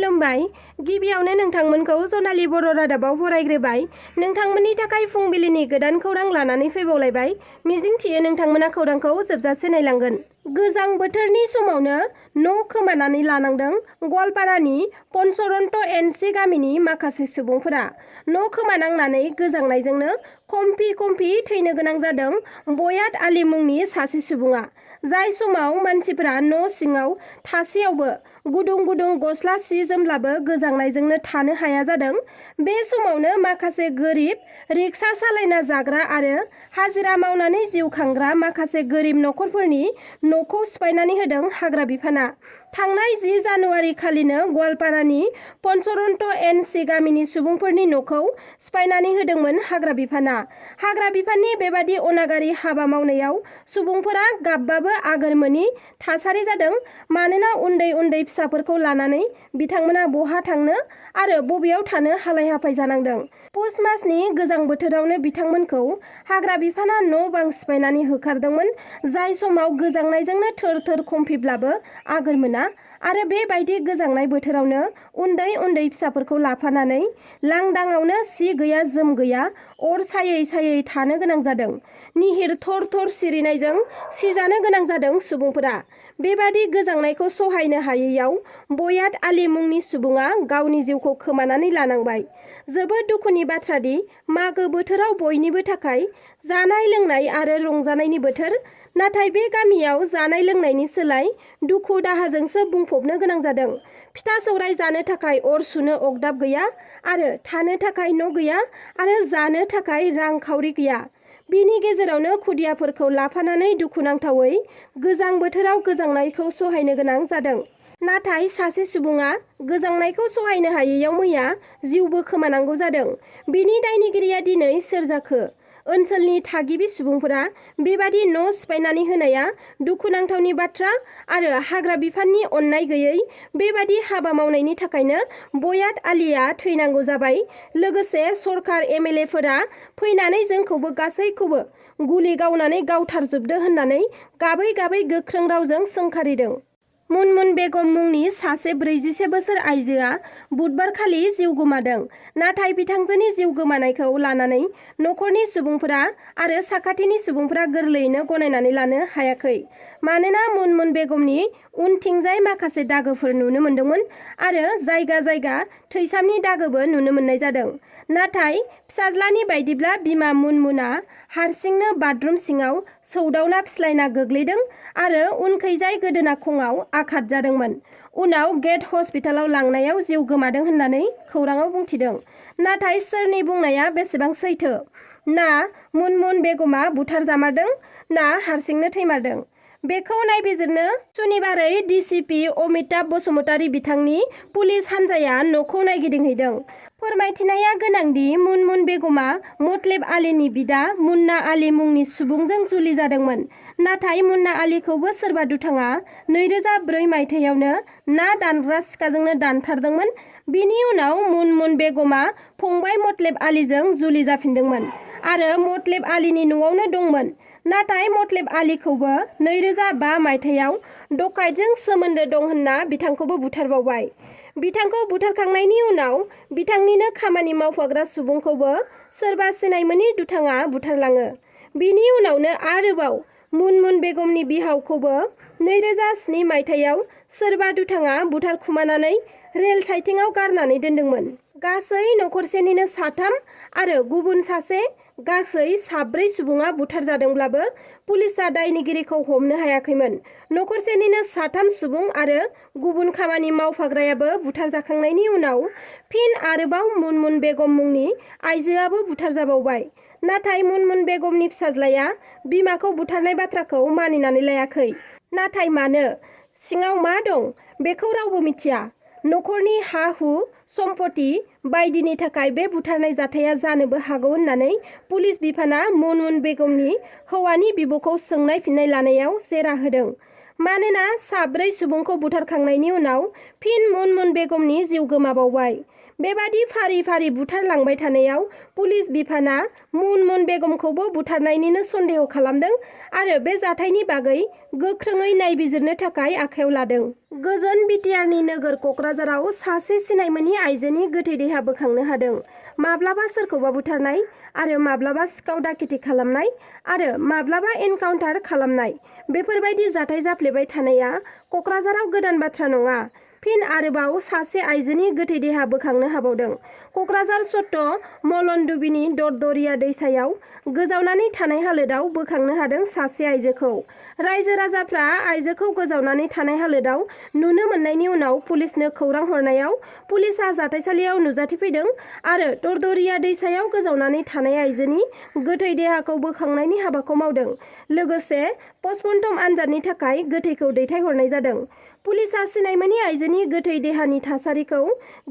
खुलुमबाय। गिबियावनो नोंथांमोनखौ जनाली बर' रादाबाव बरायग्रोबाय। नोंथांमोननि थाखाय फुंबिलिनि गोदान खौरां लानानै फैबावलायबाय। मिजिंथियो नोंथांमोना खौरांखौ जोबजासे नायलांगोन। गोजां बोथोरनि समावनो न' खोमानानै लानांदों गवालपारानि पन्चरन्त एनसि गामिनि माखासे सुबुंफोरा। न' खोमानांनानै गोजांनायजोंनो कमफि थैनो गोनां जादों बयात आली मुंनि सासे सुबुङा। जाय समाव मानसिफोरा न' सिङाव थासेयावबो गुदुं गस्ला सि जोमब्लाबो गोजांनायजोंनो थानो हाया जादों। बे समावनो माखासे गोरिब रिक्सा सालायना जाग्रा आरो हाजिरा मावनानै जिउ खांग्रा माखासे गोरिब नखरफोरनि न'खौ सिफायनानै होदों हाग्रा बिफाना। थांनाय 10 जानुवारि खालिनो गवालपारानि पन्चरन्त एनसि गामिनि सुबुंफोरनि न'खौ सिफायनानै होदोंमोन हाग्रा बिफाना। हाग्रा बिफाननि बेबादि अनागारि हाबा मावनायाव सुबुंफोरा गाबबाबो आगोर मोनि थासारि जादों। मानोना उन्दै फिसाफोरखौ लानानै बिथांमोना बहा थांनो आरो बबेयाव थानो हालाय हाफाय जानांदों। पुस मासनि गोजां बोथोरावनो बिथांमोनखौ हाग्रा बिफाना न' बां सिफायनानै होखारदोंमोन। जाय समाव गोजांनायजोंनो थोर कमफिब्लाबो आगोर मोना आरो बेबायदि गोजांनाय बोथोरावनो उन्दै फिसाफोरखौ लाफानानै लांदाङावनो सि गैया जोम गैया अर सायै थानो गोनां जादों। निहिर थर सिरिनायजों सिजानो गोनां जादों सुबुंफोरा। बेबादि गोजांनायखौ सहायनो हायैयाव बयात आली मुंनि सुबुङा गावनि जिउखौ खोमानानै लानांबाय। जोबोद दुखुनि बाथ्रादि मागो बोथोराव बयनिबो थाखाय जानाय लोंनाय आरो रंजानायनि बोथोर। नाथाय बे गामियाव जानाय लोंनायनि सोलाय दुखु दाहाजोंसो बुंफबनो गोनां जादों। फिथा सौराय जानो थाखाय अर सुनो अगदाब गैया आरो थानो थाखाय न' गैया आरो जानो थाखाय रांखावरि गैया। बिनि गेजेरावनो खुदियाफोरखौ लाफानानै दुखुनांथावै गोजां बोथोराव गोजांनायखौ सहायनो गोनां जादों। नाथाय सासे सुबुङा गोजांनायखौ सहायनो हायैयाव मैया जिउबो खोमानांगौ जादों। बिनि दायनिगिरिया दिनै सोर जाखो? ओनसोलनि थागिबि सुबुंफोरा बेबादि न' सिफायनानै होनाया दुखुनांथावनि बाथ्रा आरो हाग्रा बिफाननि अननाय गैयै बेबादि हाबा मावनायनि थाखायनो बयात आलीया थैनांगौ जाबाय। लोगोसे सरखार MLA फोरा फैनानै जोंखौबो गासैखौबो गुलि गावनानै गावथारजोबदो होननानै गाबै गोख्रों रावजों सोंखारिदों। मुनमुन बेगम मुंनि सासे 44 बोसोर आइजोआ बुधबारखालि जिउ गोमादों। नाथाय बिथांजोनि जिउ गोमानायखौ लानानै नखरनि सुबुंफोरा आरो साखाथिनि सुबुंफोरा गोरलैयैनो गनायनानै लानो हायाखै। मानोना मुनमुन बेगमनि उनथिंजाय माखासे दागोफोर नुनो मोन्दोंमोन आरो जायगा थैसामनि दागोबो नुनो मोननाय जादों। नाथाय फिसाज्लानि बायदिब्ला बिमा मुनमुना हारसिंनो बाथरुम सिङाव सौदावना फिस्लायना गोग्लैदों आरो उनखैजाय गोदोना खङाव आघात जादोंमोन। उनाव गेट हस्पिटालाव लांनायाव जिउ गोमादों होननानै खौराङाव बुंथिदों। नाथाय सोरनि बुंनाया बेसेबां सैथो? ना मुनमुन बेगमा बुथारजामारदों ना हारसिंनो थैमारदों? बेखौ नायबिजिरनो सुनिबारै DCP अमिताभ बसुमतारी बिथांनि पुलिस हान्जाया न'खौ नायगिदिंहैदों। फोरमायथिनाया गोनांदि मुनमुन बेगमा मतलेब आलीनि बिदा मुन्ना आली मुंनि सुबुंजों जुलि जादोंमोन। नाथाय मुन्ना आलीखौबो सोरबा दुथाङा 2004 मायथाइयावनो ना दानग्रा सिखाजोंनो दानथारदोंमोन। बिनि उनाव मुनमुन बेगमा फंबाय मतलेब आलीजों जुलि जाफिनदोंमोन आरो मतलेब आलीनि न'आवनो दंमोन। नाथाय मतलेब आलीखौबो 2005 मायथाइयाव डकाइतजों सोमोन्दो दं होनना बिथांखौबो बुथारबावबाय। बिथांखौ बुथारखांनायनि उनाव बिथांनिनो खामानि मावफाग्रा सुबुंखौबो सोरबा सिनायमोनि दुथाङा बुथारलाङो। बिनि उनावनो आरोबाव मुनमुन बेगमनि बिहावखौबो 2007 मायथाइयाव सोरबा दुथाङा बुथारखुमानानै रेल साइथिंआव गारनानै दोनदोंमोन। गासै नखरसेनिनो 3 आरो गुबुन सासे गासै 4 सुबुङा बुथारजादोंब्लाबो पुलिसआ दायनिगिरिखौ हमनो हायाखैमोन। नखरसेनिनो 3 सुबुं आरो गुबुन खामानि मावफाग्रायाबो बुथारजाखांनायनि उनाव फिन आरोबाव मुनमुन बेगम मुंनि आइजोआबो बुथारजाबावबाय। नाथाय मुनमुन बेगमनि फिसाज्लाया बिमाखौ बुथारनाय बाथ्राखौ मानिनानै लायाखै। नाथाय मानो? सिङाव मा दं बेखौ रावबो मिथिया। नखरनि हा-हु सम्पति बायदिनि थाखाय बे बुथारनाय जाथाया जानोबो हागौ होननानै पुलिस बिफाना मुनमुन बेगमनि हौवानि बिब'खौ सोंनाय फिननाय लानायाव जेरा होदों। मानोना 4 सुबुंखौ बुथारखांनायनि उनाव फिन मुनमुन बेगमनि जिउ गोमाबावबाय। बेबादि फारि फारि बुथारलांबाय थानायाव पुलिस बिफाना मुन बेगमखौबो बुथारनायनिनो सन्देह खालामदों आरो बे जाथायनि बागै गोख्रोङै नायबिजिरनो थाखाय आखायाव लादों। गोजोन बिटिआरनि नोगोर क'क्राझाराव सासे सिनाय मोनि आइजोनि गोथै देहा बोखांनो हादों। माब्लाबा सोरखौबा बुथारनाय आरो माब्लाबा सिखाव दाखेथि खालामनाय आरो माब्लाबा एनकाउन्टार खालामनाय बेफोरबायदि जाथाय जाफ्लेबाय थानाया क'क्राझाराव गोदान बाथ्रा नङा। फिन आरोबाव सासे आइजोनि गोथै देहा बोखांनो हाबावदों। क'क्राझार सत्त मलनदुबिनि दरदरिया दैसायाव गोजावनानै थानाय हालोदाव बोखांनो हादों सासे आइजोखौ। रायजो राजाफ्रा आइजोखौ गोजावनानै थानाय हालोदाव नुनो मोननायनि उनाव पुलिसनो खौरां हरनायाव पुलिसा जाथायसालियाव नुजाथिफैदों आरो दरदरिया दैसायाव गोजावनानै थानाय आइजोनि गोथै देहाखौ बोखांनायनि हाबाखौ मावदों। लोगोसे पस्टमर्टम आनजादनि थाखाय गोथैखौ दैथायहरनाय जादों। पुलिसा सिनायमोनि आइजोनि गोथै देहानि थासारिखौ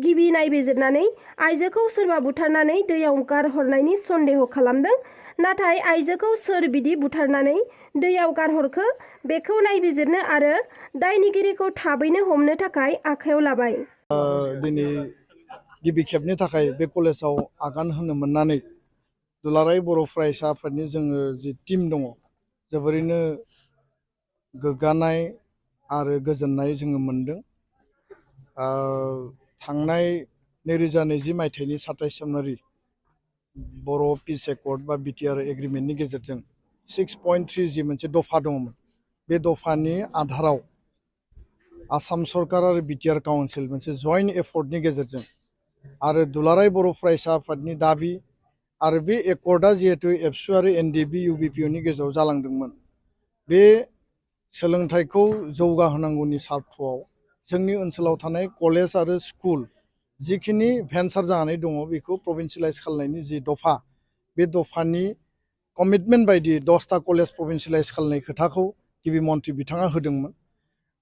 गिबि नायबिजिरनानै आइजोखौ सोरबा बुथारनानै दैयाव गारहरनायनि सन्देह खालामदों। नाथाय आइजोखौ सोर बिदि बुथारनानै दैयाव गारहरखो बेखौ नायबिजिरनो आरो दायनिगिरिखौ थाबैनो हमनो थाखाय आखायाव लाबाय। दिनै गिबि खेबनि थाखाय बे कलेजाव आगान होनो मोननानै दुलाराय बर' फरायसा आफादनि जोङो जि टिम दङ जोबोरैनो गोग्गानाय आरो गोजोननाय जोङो मोनदों। थांनाय 2020 मायथाइनि 27 जानुवारि बर' पिस एकर्ड बा बिटिआर एग्रिमेन्टनि गेजेरजों 6.3 जि मोनसे दफा दङमोन बे दफानि आधाराव आसाम सरकार आरो बिटिआर काउन्सिल मोनसे जइन्ट एफर्टनि गेजेरजों आरो दुलाराय बर' फरायसा आफादनि दाबि आरो बे एकर्डआ जिहेतु एबसु आरो एनडिबि इउबिपिअनि गेजेराव जालांदोंमोन बे सोलोंथाइखौ जौगाहोनांगौनि सार्थआव जोंनि ओनसोलाव थानाय कलेज आरो स्कुल जिखिनि भेन्सार जानानै दङ बेखौ प्रभिन्सियेलाइज खालामनायनि जि दफा बे दफानि कमिटमेन्ट बायदि 10टा कलेज प्रभिन्सियेलाइज खालामनाय खोथाखौ गिबि मन्थ्रि बिथाङा होदोंमोन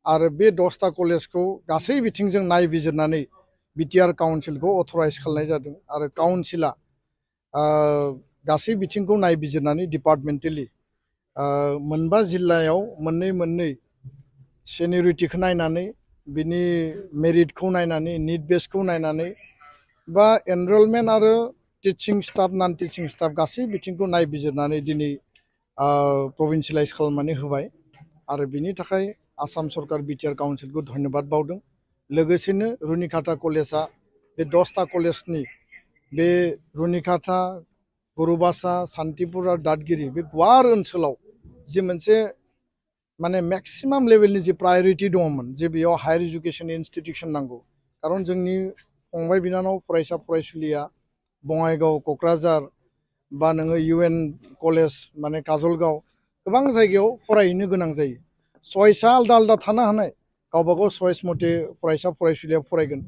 आरो बे 10टा कलेजखौ गासै बिथिंजों नायबिजिरनानै बिटिआर काउन्सिलखौ अथराइज खालामनाय जादों आरो काउन्सिला गासै बिथिंखौ नायबिजिरनानै डिपार्टमेन्टेलि मोनबा जिल्लायाव मोननै सेनियरिटिखौ नायनानै बिनि मेरिटखौ नायनानै निट बेसखौ नायनानै बा एनरलमेन्ट आरो टिचिं स्टाफ नन टिचिं स्टाफ गासै बिथिंखौ नायबिजिरनानै दिनै प्रभिन्सियेलाइज खालामनानै होबाय आरो बिनि थाखाय आसाम सरकार बिटिआर काउन्सिलखौ धन्यबाद बावदों। लोगोसेनो रुनिकाटा कलेजआ बे 10टा कलेजनि बे रुनिकाटा गुरुबासा सान्तिपुर आरो दादगिरि बे गुवार ओनसोलाव जि मोनसे माने मेक्सिमाम लेभेलनि जि प्रायरिटि दङमोन जे बेयाव हायार इडुकेसन इनस्टिटिउसन नांगौ खारन जोंनि फंबाय बिनानाव फरायसा फरायसुलिया बङाइगाव क'क्राझार बा नोङो इउएन कलेज माने काजलगाव गोबां जायगायाव फरायहैनो गोनां जायो। चइसआ आलदा आलदा थानो हानाय गावबागाव चइस मथे फरायसा फरायसुलिया फरायगोन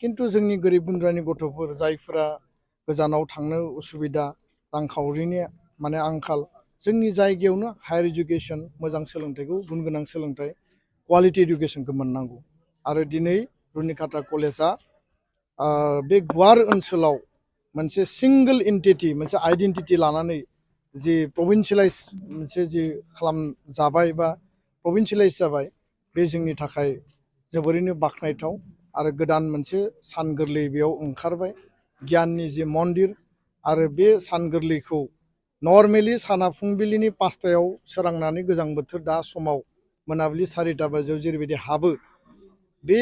खिन्थु जोंनि गोरिब गुन्द्रानि गथ'फोर जायफोरा गोजानाव थांनो उसुबिदा रांखावरिनि माने आंखाल जोंनि जायगायावनो हायार इडुकेसन मोजां सोलोंथाइखौ गुन गोनां सोलोंथाइ क्वालिटि इडुकेसनखौ मोननांगौ आरो दिनै रुनिकाटा कलेजआ बे गुवार ओनसोलाव मोनसे सिंगल एन्टिटि मोनसे आइडेन्टिटि लानानै जि प्रभिन्सियेलाइज मोनसे जि खालामजाबाय बा प्रभिन्सियेलाइज जाबाय बे जोंनि थाखाय जोबोरैनो बाख्नायथाव आरो गोदान मोनसे सान गोरलै बेयाव ओंखारबाय गियाननि जि मन्दिर आरो बे सान गोरलैखौ नर्मेलि साना फुंबिलिनि 5टायाव सोरांनानै गोजां बोथोर दा समाव मोनाबिलि 4टा बाजियाव जेरैबायदि हाबो बे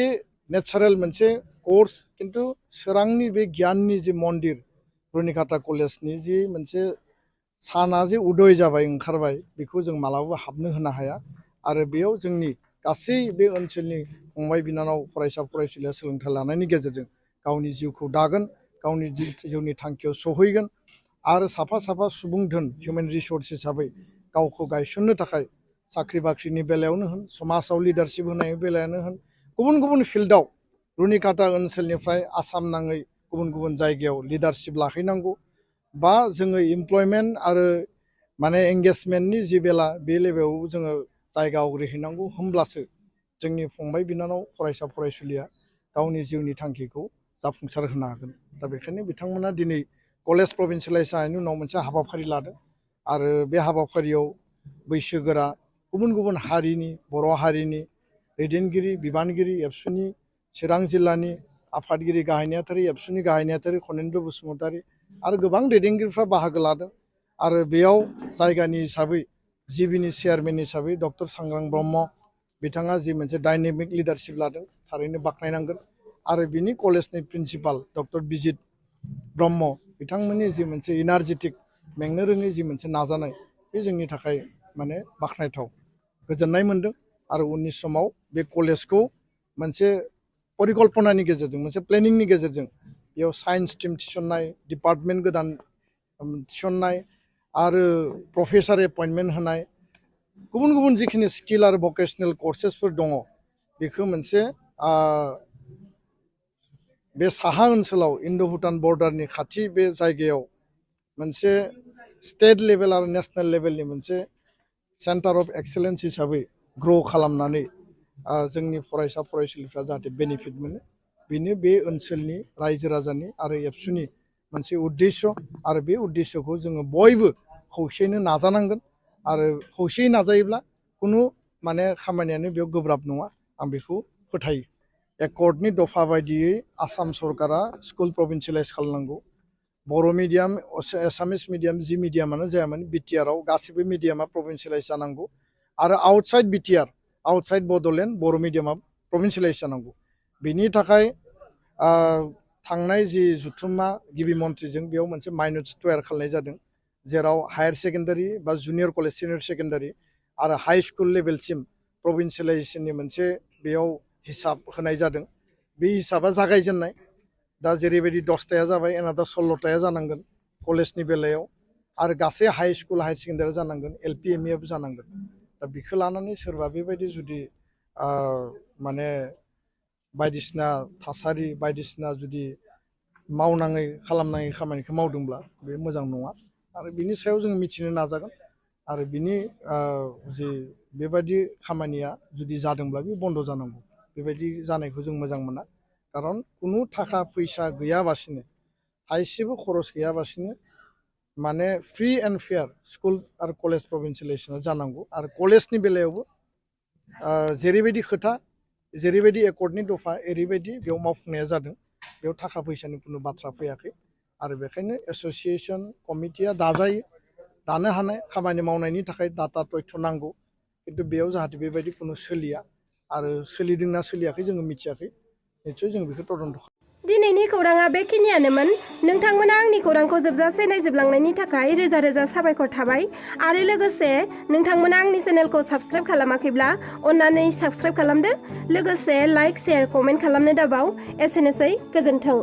नेचारेल मोनसे कर्स खिन्थु सोरांनि बे गियाननि जि मन्दिर रुनिकाटा कलेजनि जि मोनसे साना जे उदय जाबाय ओंखारबाय बेखौ जों मालाबाबो हाबनो होनो हाया आरो बेयाव जोंनि गासै बे ओनसोलनि फंबाय बिनानाव फरायसा फरायसुलिया सोलोंथाइ लानायनि गेजेरजों गावनि जिउखौ दागोन गावनि जिउनि थांखियाव सहैगोन आरो साफा साफा सुबुं धोन हिउमेन रिसर्स हिसाबै गावखौ गायसननो थाखाय साख्रि बाख्रिनि बेलायावनो होन समाजाव लिडारशिप होनायनि बेलायावनो होन गुबुन गुबुन फिल्डआव रुनिकाटा ओनसोलनिफ्राय आसाम नाङै गुबुन गुबुन जायगायाव लिडारशिप लाहैनांगौ बा जोङो इमप्लयमेन्ट आरो माने एंगेजमेन्टनि जि बेला बे लेभेलाव जोङो जायगा आवग्रिहैनांगौ होमब्लासो जोंनि फंबाय बिनानाव फरायसा फरायसुलिया गावनि जिउनि थांखिखौ जाफुंसार होनो हागोन। दा बेखायनो बिथांमोना दिनै कलेज प्रभिन्सियेलाइज जानायनि उनाव मोनसे हाबाफारि लादों आरो बे हाबाफारियाव बैसोगोरा गुबुन गुबुन हारिनि बर' हारिनि दैदेनगिरि बिबानगिरि एबसुनि चिरां जिल्लानि आफादगिरि गाहाय नेहाथारि एबसुनि गाहाय नेहाथारि खनेन्द्र बसुमतारी आरो गोबां दैदेनगिरिफ्रा बाहागो लादों आरो बेयाव जायगानि हिसाबै जिबिनि चेयारमेन हिसाबै डक्टर सांग्रां ब्रह्म बिथाङा जि मोनसे डायनेमिक लिडारशिप लादों थारैनो बाख्नायनांगोन आरो बिनि कलेजनि प्रिन्सिपाल डक्टर बिजित ब्रह्म बिथांमोननि जि मोनसे इनार्जेटिक मेंनो रोङै जि मोनसे नाजानाय बे जोंनि थाखाय माने बाख्नायथाव गोजोननाय मोनदों आरो उननि समाव बे कलेजखौ मोनसे परिकल्पनानि गेजेरजों मोनसे प्लेनिंनि गेजेरजों बेयाव साइन्स टीम थिसननाय डिपार्टमेन्ट गोदान थिसननाय आरो प्रफेसार एपइन्टमेन्ट होनाय गुबुन गुबुन जिखिनि स्किल आरो भकेशनेल कर्सेसफोर दङ बेखौ मोनसे बे साहा ओनसोलाव इन्ड' भुटान बर्डारनि खाथि बे जायगायाव मोनसे स्टेट लेभेल आरो नेशनेल लेभेलनि मोनसे सेन्टार अफ एक्सेलेन्स हिसाबै ग्र' खालामनानै जोंनि फरायसा फरायसुलिफ्रा जाहाथे बेनिफिट मोनो बेनो बे ओनसोलनि रायजो राजानि आरो एबसुनि मोनसे उद्देश्य आरो बे उद्देश्यखौ जोङो बयबो खौसेयैनो नाजानांगोन आरो खौसेयै नाजायोब्ला खुनु माने खामानियानो बेयाव गोब्राब नङा आं बेखौ फोथायो एकर्डनि दफा बायदियै आसाम सरकारा स्कुल प्रभिन्सियेलाइज खालामनांगौ बर' मिडियाम एसामिस मिडियाम जि मिडियामानो जायामोन बिटिआरआव गासिबो मिडियामा प्रभिन्सियेलाइज जानांगौ आरो आउटसाइड बिटिआर आउटसाइड बड'लेण्ड बर' मिडियामा प्रभिन्सियेलाइज जानांगौ बेनि थाखाय थांनाय जि जुथुमा गिबि मन्थ्रिजों बेयाव मोनसे माइन'रिटि तयार खालामनाय जादों जेराव हायार सेकेन्डारि बा जुनियर कलेज सिनियर सेकेन्डारि आरो हाई स्कुल लेभेलसिम प्रभिन्सियेलाइजेसननि मोनसे बेयाव हिसाब होनाय जादों बे हिसाबा जागायजेननाय दा जेरैबायदि 10टाया जाबाय एनादा 16टाया जानांगोन कलेजनि बेलायाव आरो गासै हाई स्कुल हायार सेकेन्डारि जानांगोन एलपि एमइआबो जानांगोन दा बेखौ लानानै सोरबा बेबायदि जुदि माने बायदिसिना थासारि बायदिसिना जुदि मावनाङै खालामनाङै खामानिखौ मावदोंब्ला बे मोजां नङा आरो बिनि सायाव जों मिथिनो नाजागोन आरो बिनि जि बेबायदि खामानिया जुदि जादोंब्ला बे बन्द जानांगौ बेबायदि जानायखौ जों मोजां मोना खारन कुनु थाखा फैसा गैयाबासिनो थाइसेबो खरस गैयाबासिनो माने फ्रि एन्ड फेयार स्कुल आरो कलेज प्रभिन्सियेलाइजेसना जानांगौ आरो कलेजनि बेलायावबो जेरैबायदि खोथा जेरैबायदि एकर्डनि दफा ओरैबायदि बेयाव मावफुंनाया जादों बेयाव थाखा फैसानि कुनु बाथ्रा फैयाखै आरो बेखायनो एस'सियेसन कमिटिया दानो हानाय खामानि मावनायनि थाखाय डाटा तथ्य नांगौ खिन्थु बेयाव जाहाथे बेबायदि कुनु सोलिया आरो सोलिदोंना सोलियाखै जोङो मिथियाखै निस्सय जों बेखौ तदन्त दिनैनि खौराङा बेखिनियानोमोन नोंथांमोना आंनि खौरांखौ जोबजासे नायजोबलांनायनि थाखाय रोजा रोजा साबायखर थाबाय आरो लोगोसे नोंथांमोना आंनि चेनेलखौ साबस्क्राइब खालामाखैब्ला अन्नानै साबस्क्राइब खालामदो लोगोसे लाइक शेयार कमेन्ट खालामनो दाबाव एसेनोसै गोजोन्थों।